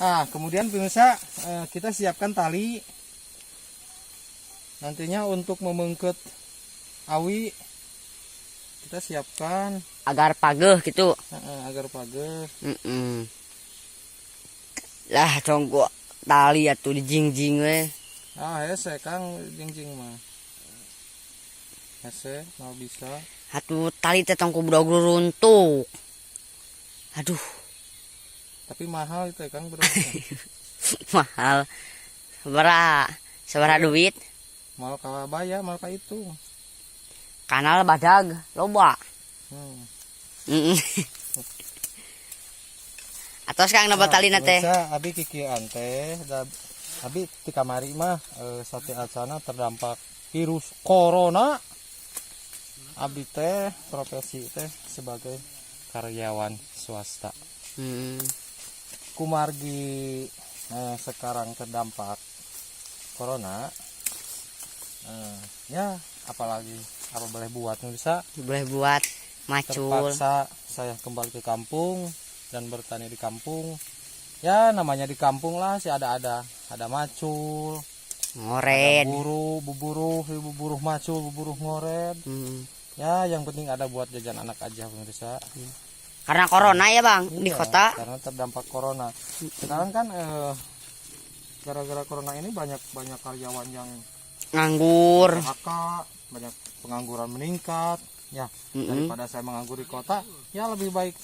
Nah, kemudian pemirsa, kita siapkan tali nantinya untuk memeungkeut awi. Kita siapkan Agar pageuh gitu. Agar pageuh. Lah, tong ku tali atuh dijingjing we. Ah, hese, Kang, jingjing mah. Hese, mau bisa. Atuh tali teh tong ku bedog runtuh. Aduh, Tapi mahal itu ya, Kang, berapa? Mahal. Sabaraha? Sabaraha duit? Moal kabaya, moal ka itu. Kanal badag loba. Atos, Kang, napa tali teh? Pemirsa, abi kikieuan teh da, abi ti kamari mah sateuacana terdampak virus corona. Abdi teh profesi teh sebagai karyawan swasta. Kumargi sekarang terdampak corona, ya apalagi apa boleh buat bisa. Boleh buat macul. Terpaksa saya kembali ke kampung dan bertani di kampung. Ya, namanya di kampung lah sih ada macul, ada Ngored. Buruh buburuh, buburuh macul, buburuh ngored. Ya, yang penting ada buat jajan anak aja, pemirsa. Karena corona ya, Bang, di Iya, kota. Karena terdampak corona sekarang kan, gara-gara corona ini banyak banyak karyawan yang Nganggur. PHK, banyak pengangguran meningkat ya. Daripada saya menganggur di kota, ya lebih baik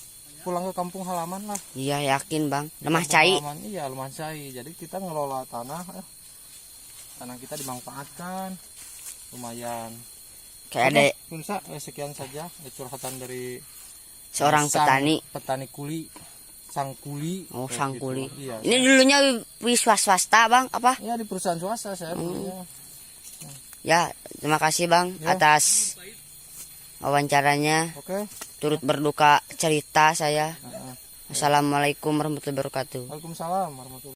pulang ke kampung halaman lah. Iya, yakin, Bang. Di Lemah kampung cai. halaman, iya, lemah cai. Jadi kita ngelola tanah, tanah kita dimanfaatkan lumayan. Kayak ada Oke, pemirsa, sekian saja curhatan dari seorang sang petani. Petani kuli, sang kuli. Oh, Kayak sang gitu. Kuli. Iya. Ini dulunya wis swasta, Bang, apa? Ya, di perusahaan swasta saya dulunya. Ya, terima kasih, Bang, Ya. atas wawancaranya. Oke. Turut berduka cerita saya. Heeh. Assalamualaikum warahmatullahi wabarakatuh. Waalaikumsalam warahmatullahi.